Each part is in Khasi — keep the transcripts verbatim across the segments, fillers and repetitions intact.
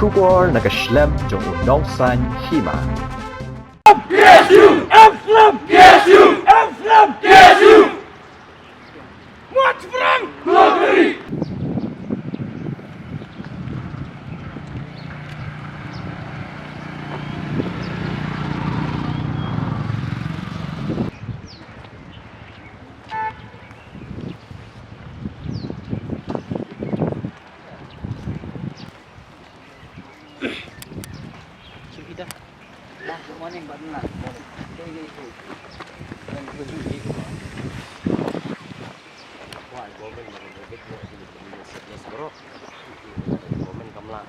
Khubor na ka shlem jong u nongsan hima. K S U! F-SLAM! K S U! F-SLAM! K S U! March Frank! Glory! Good morning, Badrinath. Hey, hey, hey. Government kam lah.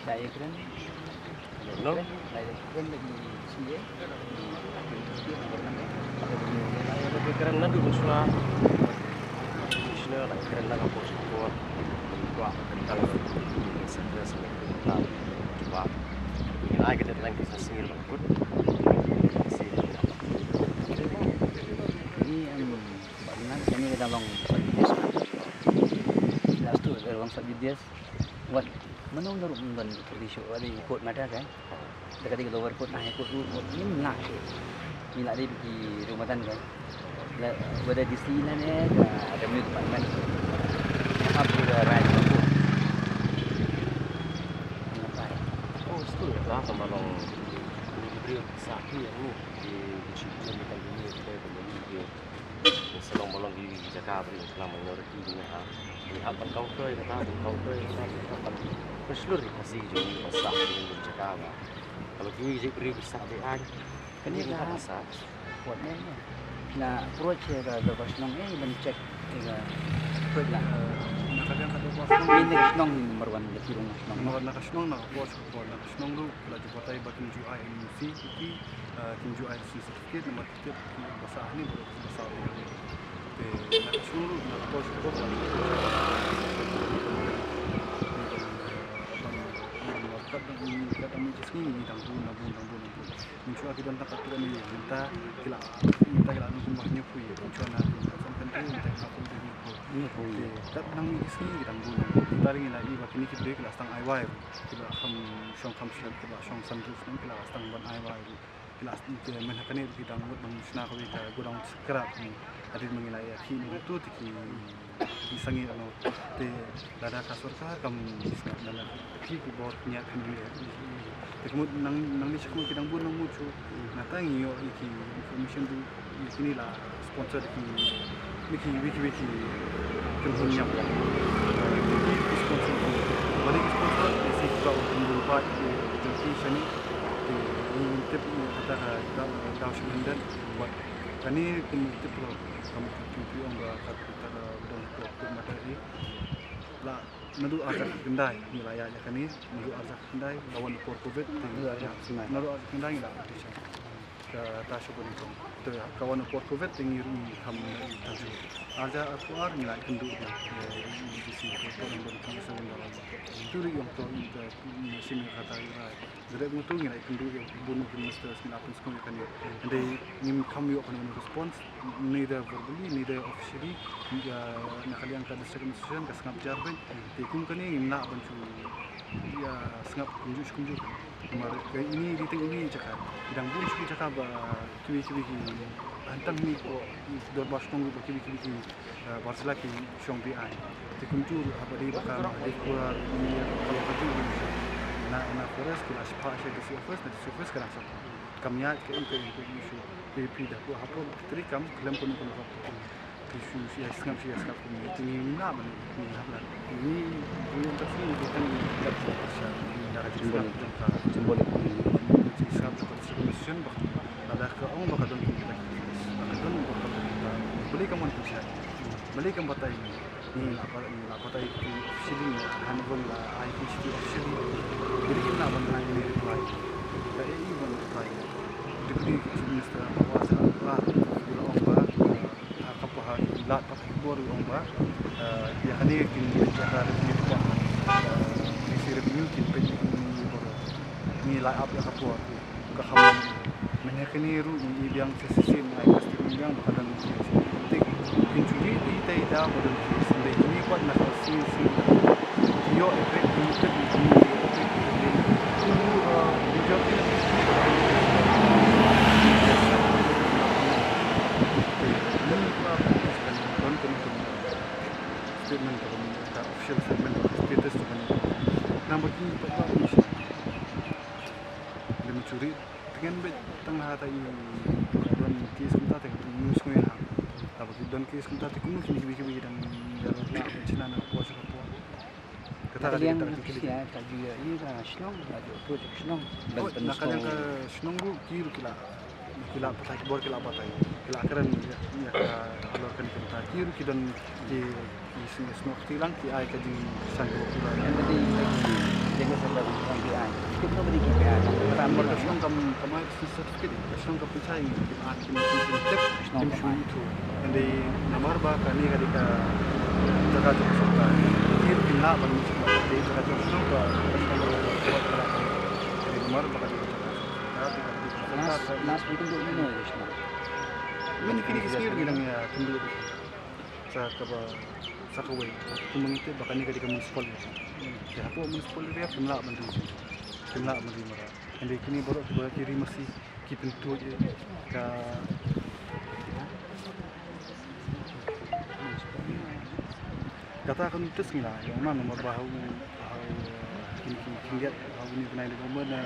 Diagram. Hello? Diagram lagi sini. Diagram na dulu sura. Sini diagram na kapur kapur. Dua tentang sendiri sendiri. Cuba. Ini lagi kita lagi sendiri. Ini yang Bad ngan kane ka dang long sub judice. Last tu ka long sub judice. Wat mano mano ruh ban kyrdi shuh, wat i court matter kan. Da ka dei ka lower court na high court ruh, wat ngim lah shuh. Ngi lah dei ki riew madan kan. Whether D C lane ka revenue department. Up to the right court. Ngapai? Oh, school ka ba long. Ni briew sa ki ni. Ki shi ni ka ni ka ni. Sa long ba long ki jaka ba ri khlem minority ki ha. Ki hap ban counter ïa kata, ban counter ïa kata, ban counter. Ba shlur ïa ka Khasi jong ngi ba sah jong ngi jaka ba. Kaba kiwei ki briew ki sah dei ai. Kane ka sah. Wat ne. Na approach ïa ka Dorbar Shnong eh ban check ïa ka approach la. Na ka liang ka Dorbar Shnong. Ïa ka shnong number one da ki rong shnong. Number one na ka shnong na ka approach ka na ka shnong ruh la ju batai ba kim ju ai N O C ki, eh, kim ju ai Certificate number ticket ki ba sah hangne ba sah hangne. Te na ka shnong ruh na ka por shnong ruh. Kat dang kat dang mi jisngi ni dang bun dang bun dang bun dang bun. Mynshuwa ki don tang katto katne mynta ki la mynta ki la nang kumba hynñiewphew ïa. Mynshuwa na ka san kan tu mynta ki la pun hynñiewphew. Hynñiewphew ïa. Te kat dang mi jisngi ki dang bun dang bun. Te ta ring ïa la i ba kine ki briew ki la sdang ai wai ruh. Ki la kham shong kham shnong ki la shong san ruh shnong ki la sdang ban ai wai ruh. Ki la sdang te mynta kane ki dang mut ban shna kawei ka godown scrap ni. Hadien ba ngi la ïa khih nangtu te ki ki sangeh ano te lada ka sorkar kam sngap na la ki ki bor nia kan ni. Te ka mut nang nang ni shakmut ki dang bun nang mut shu. Nangta ngi ïoh ïa ki information du ïa kine la sponsor ki wiki wiki wiki kan hun nyam. Ki sponsor ki bari ki sponsor ki si ka un bul ba ki jong ki shane. Ki ni tip ni kata ka daw shim hinden. Wat kane kin tip lo kam ki ong ba kat ka dong ko ko mata i la. Naduh arja khyndai ngi la ïaid ïa kane, naduh arja khyndai la wan por covid. Naduh arja khyndai ngi la petition. Ka ta shu bun kong. Te ka wan por covid te ngi ruh ngi kham ïa tang shu. Arja arphew ar ngi la ïakynduh ïa, ïa U D C ko ko nang bun kong shu bun dalam. Tu ri ong to ngi ta ngi sim ïa kata ïa. Direct mutu ngi la ïakynduh ïa bun ki minister ngi la pynskhem ïa kane. Hynrei ngim kham ïoh kano kano response. Neither verbally, neither officially, ïa, na ka liang ka district administration ka sngap jar beit. Te kum kane ngim lah ban shu ïa sngap kumjuh shi kumjuh. Namar ka ini di teng ini jaka. Dang bun shi jaka ba kiwi kiwi ki hantang ni ko dorbar shnong ba kiwi kiwi ki, eh, bar sla ki shong bi ai. Te kumjuh haba dei ba ka ma dei kuar ni ka lo ka juh ni. Na, na forest ki la shipha sha D C office, na D C office ka dang sngap. Kam ïaid ka im ka im ka im shu. Te phi da ku hapoh ki trei kam khlem kano kano ka phi shu shu ïa sngap shu ïa sngap kum ni. Te ngi ngim lah ban ngi hap lah. Ngi ngi ïa ka sngap ngi tang ngi ïa ka sngap. Ngi ïa ka sngap jong ka symbol ngi sngap jong ka sngap mission ba lada ka ong ba ka don ki ba ka don ba ka don ba balei kam wan pynshai. Balei kam batai ngi. Ngi la pat, ngi la pat ai ki officially, handover la ai ki shi officially. Dei ki na ban ai ni reply. Ka e i ban reply. Deputy Chief Minister ba wa sa ba la ong ba, ha ka pa ha la pat ki bor ong ba. Eh, ïa kane kin ïa ka revenue department. Eh, ki si revenue kin peit ni bor. Lai ap ïa ka por ka kham. Mynne kane ruh ngi i biang sa shisien, ngi ai ka statement biang ba ka don case. Te kin shu ri te da ba don case. Hynrei kine pat na ka sngi sngi ki ïoh effect, ki tip, ki ïoh effect, ki ïoh effect. Majority na ki don kane ka statement kaba mynta, official statement, status kaba mynta. Namar kine pat ba Lem churi, tngen beit tang ha ta i don case kumta te ngi sngew ha. Haba ki don case kumta te kumno kine kiba kiba ki dang ïa la ban shna na ka por sha ka por. Kata ka liang ka ju ïa i ka shnong, ka ju approach ka shnong. Ban pyn na ka liang ka shnong ruh ki ruh ki la, ki la pathai ki bor ki la pathai. Ki la kren ïa ka halor kane kumta ki ruh ki don ki Ki sngewsih sngewsih lang ki ai ka jingsan ka bakula. Yang penting lagi jaga sabar orang ki ai. Kita kena beri kita ai. Ram ber ka shnong kam kam ai ka certificate. Ka shnong kam pynshai ki ai ki mesti tip kim shu itu. Ende namar ba kane ka dei ka jaka jong ka sorkar. Ki pynlah ban mesti ba ka dei jaka jong ka shnong ba ka shnong ba ka buat ka la. Ende namar ba ka dei ka jaka jong ka sorkar. Nas nas mungkin duk mino ka shnong. Mini kini ki sngewsih ngi dang ïa tynduh. Sa kaba, sa kawei. Kumba ngi tip ba kane ka dei ka municipal area. Te hapoh municipal area kim lah ban ri jingmut. Kim lah ban ri mrad. Hynrei kine baroh kiba ki ri masi ki pyntuid ïa ka. Kata ka notice ngi la ïoh na namar ba ha u Kine ki khyndiat ha une u bnai November, na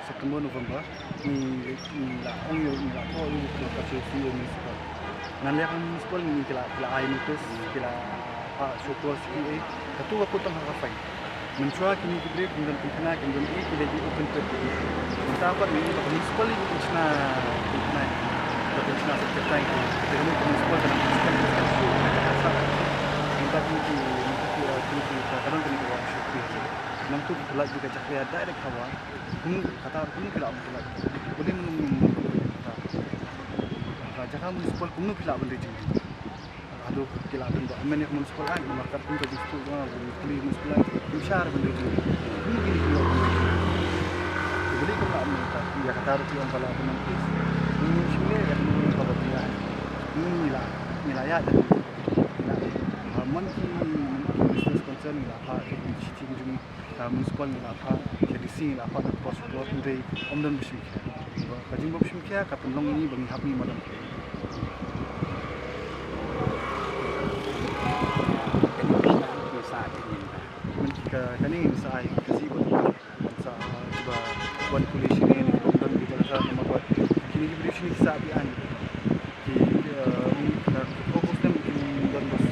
September, November, ngi, ngi la ong ïa u, ngi la thoh ïa u ka C E O municipal. Ngan leh ka municipal ngi ki la, ki la ai notice, ki la phah show cause ki ei. Katu ka kut tang ha ka file. Mynshuwa kine ki briew kim don pynthikna, kim don ei, ki leit open pit. Mynta pat ngi ba ka municipal ngi pynshna, pynshna. Ka pynshna sa pynshna ki. Te ka municipal ka nang pynshna, pynshna. Mynta kine ki, mynta ki, kine ki, ka don kine ki wang show cause. Nangtu ki pyllait bad ka jakhlia direct hawa. Kumno kata kumno ki lah ban pyllait. Kumno kumno kumno kumno kata. Ka jaka municipal kumno ki lah ban ri jingim. Haduh ki lah ban ba M N A municipal ai, namar kat kumta district jong nga, kumno municipal ai, kim shah ban ri jingim. Kumno ki lah ban ri jingim. Kumno ki lah ban ri jingim. Ïa kata ruh ki ong ka lah ban nang case. Kumno shim ne ïa kumno ka ba ki lah. Kumno ngi lah, ngi lah ïa. Ngi lah. Ha, man ki, man ki business concern ngi lah phah ki city jong ngi. Ka municipal ngi la phah, K D C ngi la phah, ka por sha por, hynrei ym don ba shim khia. Ka jingba shim khia ka pynlong ïa ngi ba ngi hap ngi madan. Kane ka, kane ngin sa ai ka jingba ban sa, ba ban pule shane ne, ba don ki jaka sa namar ba kine ki briew shane ki sa bi aiñ. Ki, eh, na ka focus them ki don bas,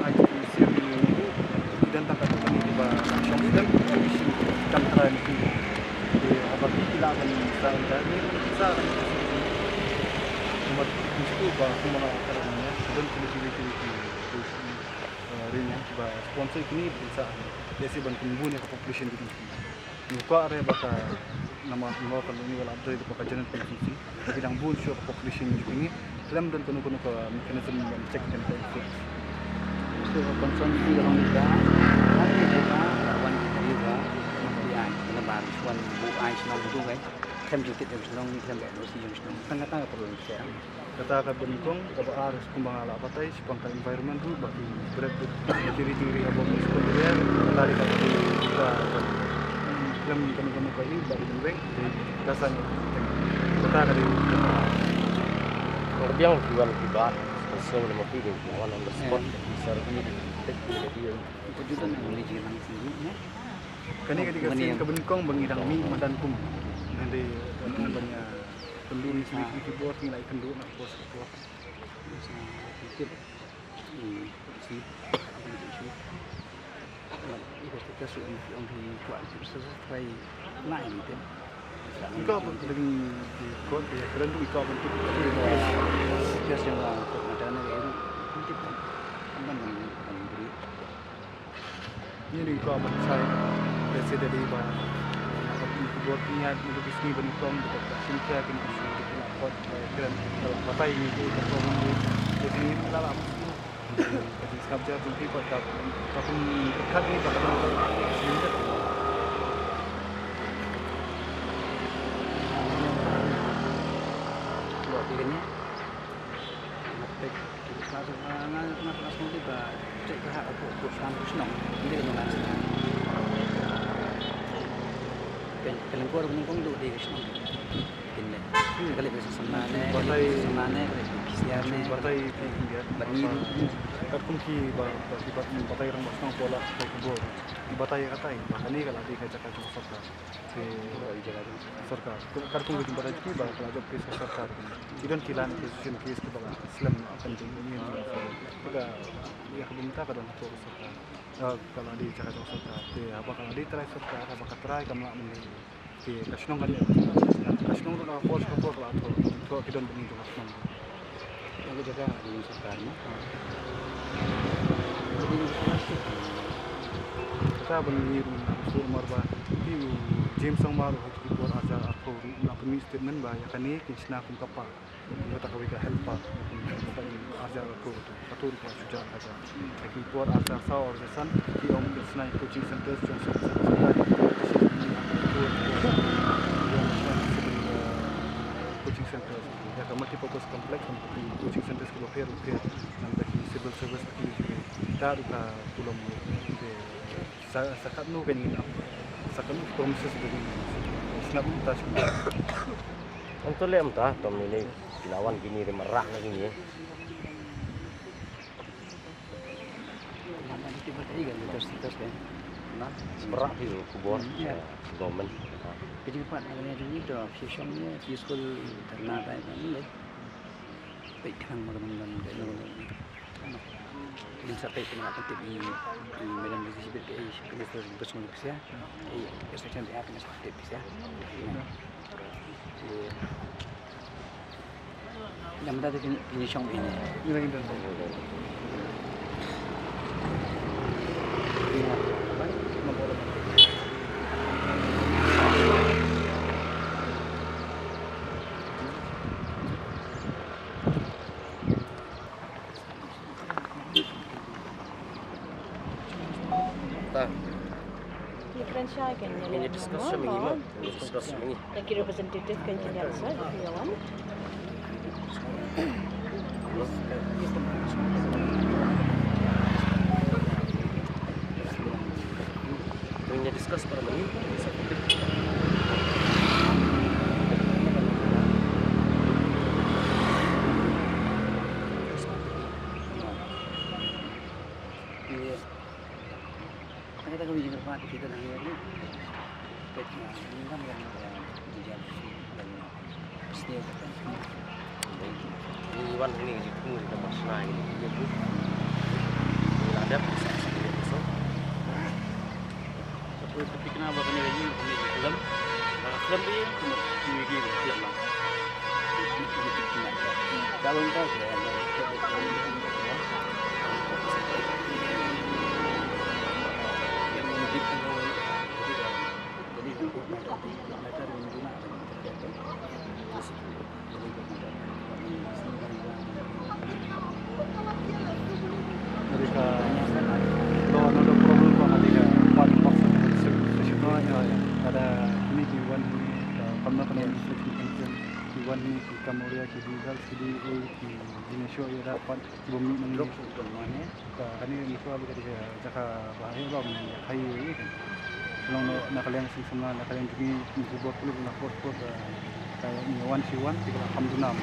ai ki sir ni ni ki don tang ka company ki ba shong them ki shin kan try ni ki. Ki, eh, ba ki ki la kan sa ni sa ni. Namar ki shu ba ki mana ka ni don ki ki ki ki, eh, ri ni ki ba sponsor ki ni ba sa. Ïa si ban ki bun ïa ka population ki. Ngi kwah re ba ka namar ngi ka luni wala dei ba ka general constituency. Ki dang bun shuh ka population jong ngi. Khlem don kano kano ka mechanism ban check kan ka effect. Shuh ka concern ki long da. Ngi da ka wan ki da ba. Ngi ai na ba shuan bu ai shnong du kai. Khlem ju kit jong shnong, khlem ba si jong shnong. Tang ka tang ka problem ki. Kata ka banyngkong kaba ar kumba nga la batai shaphang ka environment ruh ba ki bret ruh ba ki ri jingri ha ba municipal area. Kata dei kaba dei ba khlem kano kano ka ïing ba dei ban weng dei ka san. Kata ka dei kaba ar. Ka biang ki wan ki ba sponsor ne ma ki dei ki wan on the spot ki sar ki dei ki dei. Kane ka dei ka sien ka banyngkong ba ngi dang mih madan kum. Nang dei ban ïa pynduh ni sini ki bor ngi la ïa pynduh na bor. Iko ba dei ko te kren tu iko ba tu. Ni ni ko ban sai. Bese da dei ba na ka bor ki ngat ni ki sngi ban kong ba ka shin kya kin ki shu ki na kot kren ba tai ni ki ka kong ni ki ni la la. Ka jingskap jar jong ki ka ka pun kat ni ka ka shin. Kane. Nga peit, nga, nga, nga, nga sngewthuh ba check ka ha ka pud, pud shnong, pud shnong. Ym dei ka jong ngan sngewthuh. Ka, ka lyngkor ka nyngkong duh dei ka shnong. Kin leh. Ka leh ka samla ne, ka leh ka samla ne, ka leh ka P C R ne. Batai phi India. Bad ngi, katkum ki ba, ba, ki ba, batai rangbah shnong, phi la poi khubor. Ki batai katai, ba kane ka la dei ka jaka jong sorkar. Te sorkar. Katkum ki batai ki ba ka la jop case ka sorkar. Ki don ki line acquisition case ki ba la slem, kan jingim. Ka, ïa ka bynta ka don hapoh ka sorkar. Ah, ka la dei jaka jong sorkar. Te haba ka la dei trai sorkar, haba ka trai kam lah mynne. Te ka shnong kan ïa. Ka shnong ruh ka por sha ka por ka la thoh. Thoh ki don bynta jong ka shnong. Ïa ka jaka ka jong sorkar mo. Kata ban ngi ruh ngam sngewthuh namar ba ki u James Sangma ruh ha ki por arhajar arphew ruh u la pynmih statement ba ïa kane kin shna kum ka park. Kata kawei ka health park, kata arhajar arphew, kata ruh ka shu jah ka jaka. Ki por arhajar saw arhajar san ki ong kin shna coaching centers jong sub-, sub-, coaching centers, ïa ka multipurpose complex, coaching centers ki bapher bapher, nangta ki civil service ki, kata ruh ka kulom. Te sa, sa katno ka jingïalap, sa katno ki promises ka jingïalap. Sngap mynta shu. Ym to leh mynta, to mynne ki la wan kine, te marah na kine. Marah phi khubor, eh, government. Ka jingpait na kane jong ngi to, phi shong ne, peaceful dharna, tai, tai, ne. Peit khnang ma ka dang dang dang dang. Ngin sa peit khnang, kan tip i, i Madam Vice President, i Minister Bishop Pisia, i Association, i Minister Pisia. Ïa, mynta te phin, phin shong bha ine. Ta. Ngin ïa discuss sha ma ngi mo. Ngin ïa discuss sha ma ngi. Tang ki representative kan kin ïa discuss, if you want. Ngin ïa discuss para ma ngi. Iya. Kata kami juga Pak, kita dah lihat ni. Pet na, ni kan yang, yang dijam, yang pasti yang kata. Ni wan ni, ni tu ni, kita pas na ni, ni tu. Ni ada, bisa, bisa, bisa. Satu, tapi kenapa kena lagi, kena film? Nah, film ni, kena, kena, kena film lah. Jadi ka, no, another problem ko, jadi ka, part of the, ada ni ki wan ni, ka, kamna kamna ni, ki wan ni, ki kam area, ki di girls, ki di, eh, ki di ni show area, part, ki bom ni, ni. Ka, kane ni show, ada ka, jaka, bah, eh, bom ni, hai, eh, kan. Long no, na ka liang sing samla, na ka liang jong ngi, ngi bor pulit, na port, port, eh, ka, ngi wan, shi wan, ki ka kham duna.